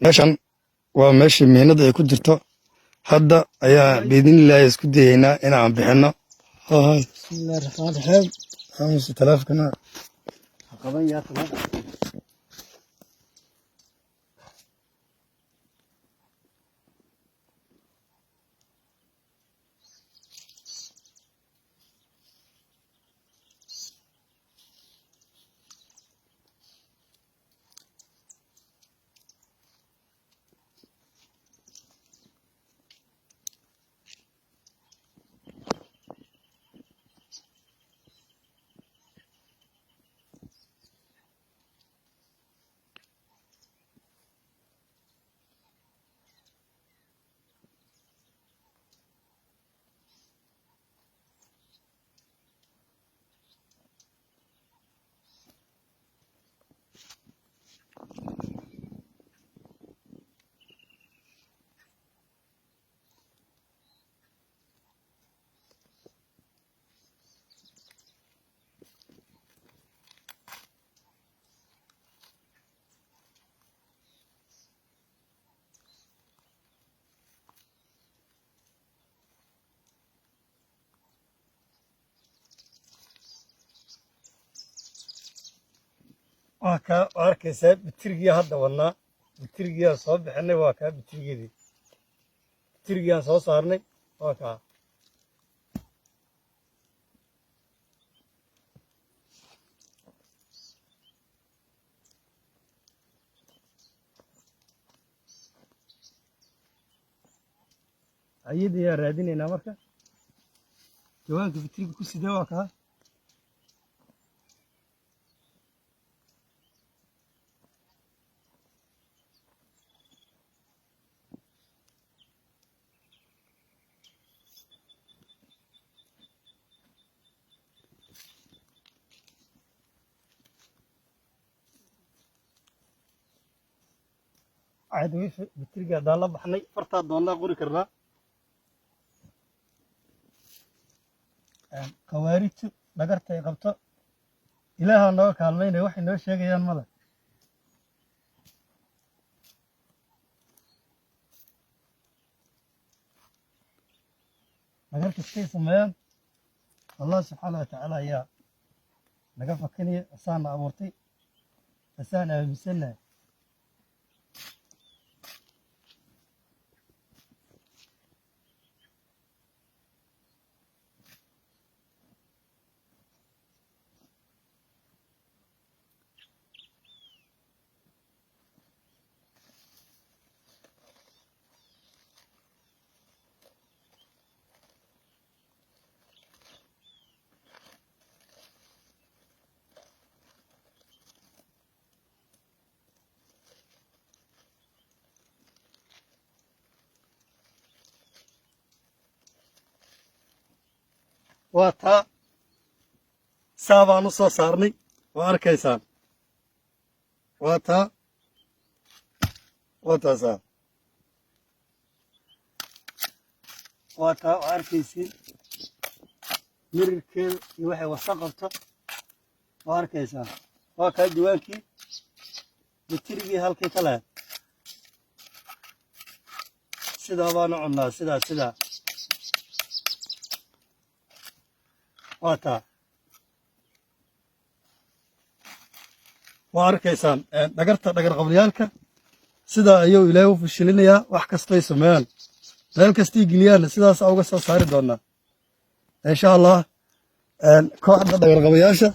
Meeshan waa meeshii miinada ay ku jirto. Hadda ayaa biidnillaahi isku dayeynaa inaan bixinno. Bismillahi raxmaan raxiim. Aamus taleefonkana. Qaban yaa qaban. Waa kaa, waa arkaysaa bitirigii hadda wadnaa, bitirigiyaan soo bixinay. Waa kaa bitirigeedii, bitirigiyaan soo saarnay, waa kaa. Ayada ayaan raadinaynaa marka jawaanka bitiriga ku sidee. Waa kaa. Caadi bitiriga haddaan la baxnay, fartaa doonnaa qori karnaa. Khawaarijtu dhagarta ay qabto Ilaahaa nooga kaalmaynaya, waxay noo sheegayaan male. Dhagar kastay sameeyaan, Allah subxaana wa tacaala ayaa naga fakanaya. Asaana abuurtay, asaan aaminsannahay. Waa taa, saa baan u soo saarnay, waa arkaysaan. Waa taa, waa taasaa, waa taa, waa arkaysiin mirirkeeda iyo waxay wasa qabto, waa arkaysaan. Waa kaa jawaankii bitirigii halkii ka lahayd. Sidaa baanu cunnaa, sidaa sidaa. Waa taa, waa arkaysaan dhagarta dhagarqabalyaalka. Sidaa ayuu Ilaahay u fashilinayaa. Wax kastoy sameeyaan, meel kastay geliyaanna, sidaasaa uga soo saari doonaa insha Allah kooxda dhagarqabayaasha.